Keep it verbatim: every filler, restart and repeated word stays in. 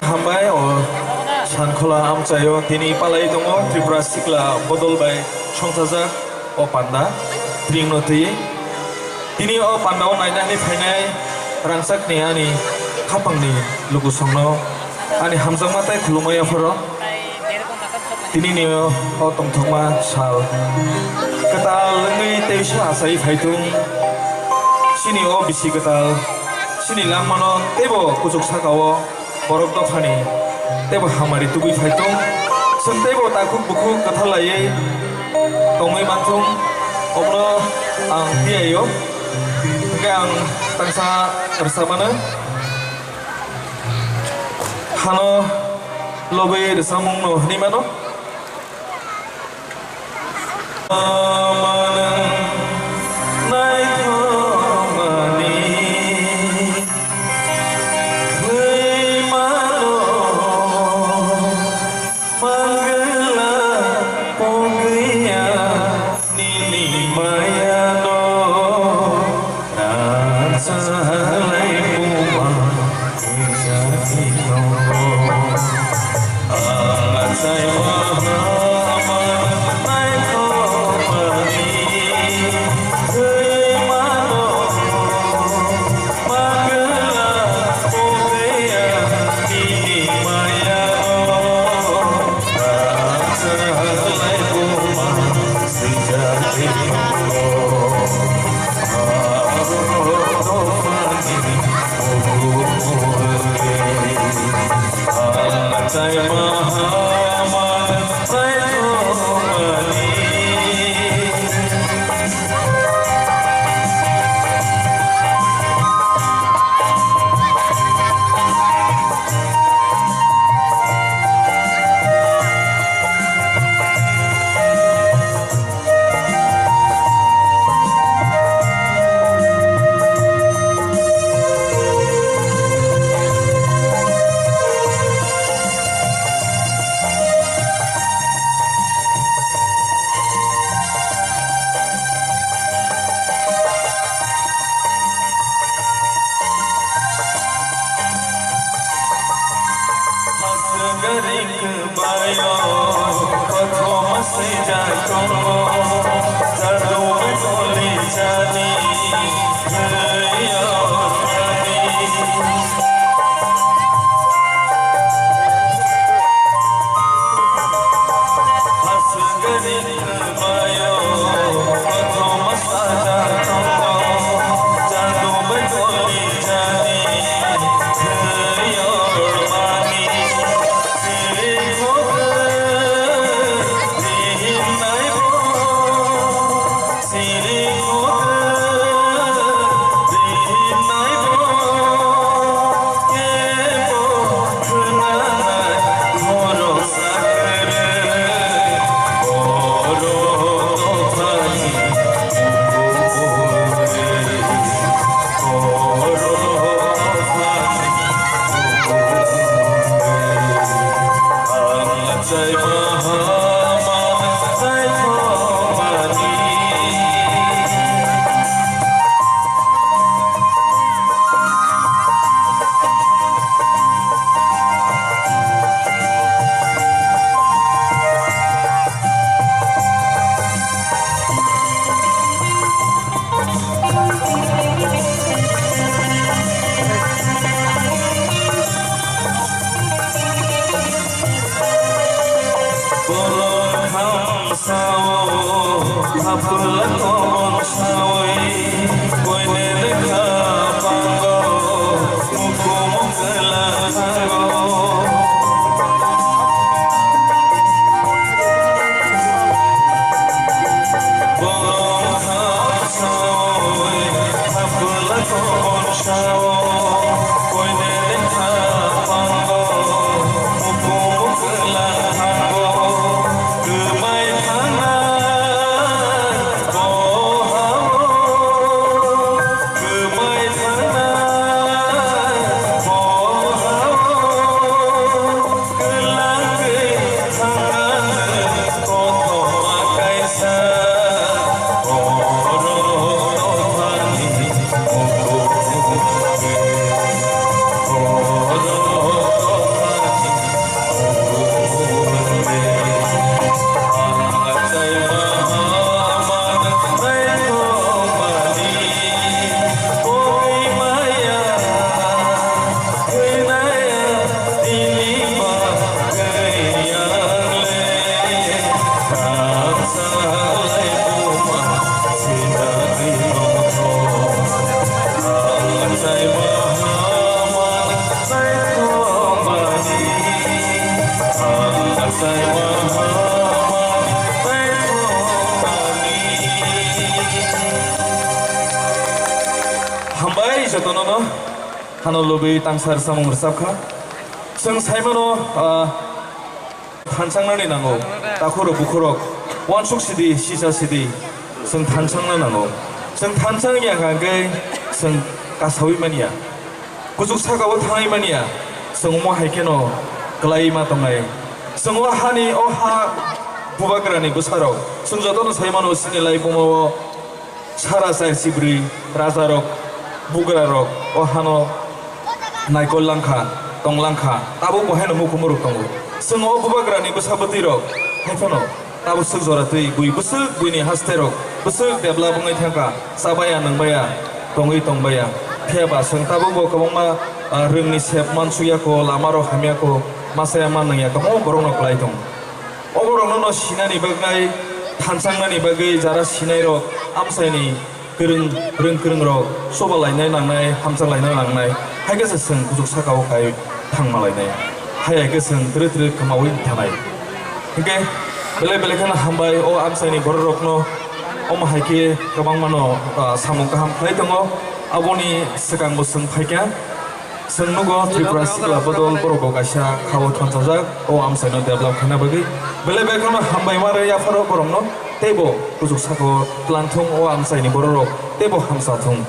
Hambai o Sankhola amchaio tini palai tongo Tripura Sikla Bodol bai songchajak o panda tringno twi. Tini o pandao nainani phainai rangchakni ani khapangni lukusongno ani hamjakma tei khulumui yapharo. Tinini o tongthokma sal kwtal wngwi teisa achai phaitung. Chini o bisi kwtal chini langmano teibo kuchuk sakao borok dophani teibo hamari tubui phaitung. Chwng teibo takhuk bukhuk kwthar laiwi tongwi manthung, omono ang tiyai-o. Hwnkhe ang tangsa rwchapmano. Hano lobwi rwchapmungno hwnwi mano. Mangala pogwiya nini mayano, nachalai buma kisa tino. Ang achai mahama naithokmani thwi mano. Borok khamsao hapla tongsawi koine lekha pango mukumu kela thango. Hano lobwi tangsar samung rwchapkha. Chwng saimano, ah, thansangnani nango. Takhurok bukhurok, uansuk sidi, sisa sidi, chwng thansangna nango. Chwng thansang ya hwnkhe chwng kasawi manya. Kuchuk sakao thangwi manya. Chwng omo hai kheno kwlaiwi ma tongnai. Chwng o hani, o ha bubagrani bwsarok. Chwng jotono saimano chini laibumao sara chai sibri rajarok, bugrarok o hano naikol langkha, tong langkha, tabuk bo haino mukumurok tongo. Chwng o bubagrani bwsa bwtwirok hai phano tabuk swk jora twi bui bwswk buini hasterok bwswk develop wngwi thangkha, chabaya nwngbaya, tongwi tongbaya. Phiya ba chwng tabuk bo kwbangma, ah, rwngni sep mansukya kho, lamarok hamya kho, masa ya man nangya, kwbangma borokno kwlai tongo. Oborokno no sinani bagwi, thansangnani bagwi jara sinairok amchaini kwrwng, kwrwng kwrwngrok chuba lainai nangnai, hamchang lainai nangnai, hai khe se chwng kuchuk sakao kai thangma lainai, hai hai khe chwng twrwi twrwi kwmaui thanai. Hinkhe belai belai kheno hambai o amchaini bororokno, omo hai khe kwbangmano, ah, samung kaham khlai tongo, aboni swkang bo chwng phaikha. Chwng nugo Tripura sikla bodol borok bo kaisa khao thansajak, o amchaino develop khaina bagwi. Belai belai kheno hambai ma rwi yapharo borokno, teibo kuchuk sako tlang thung o amchaini bororok, teibo hamsa thung.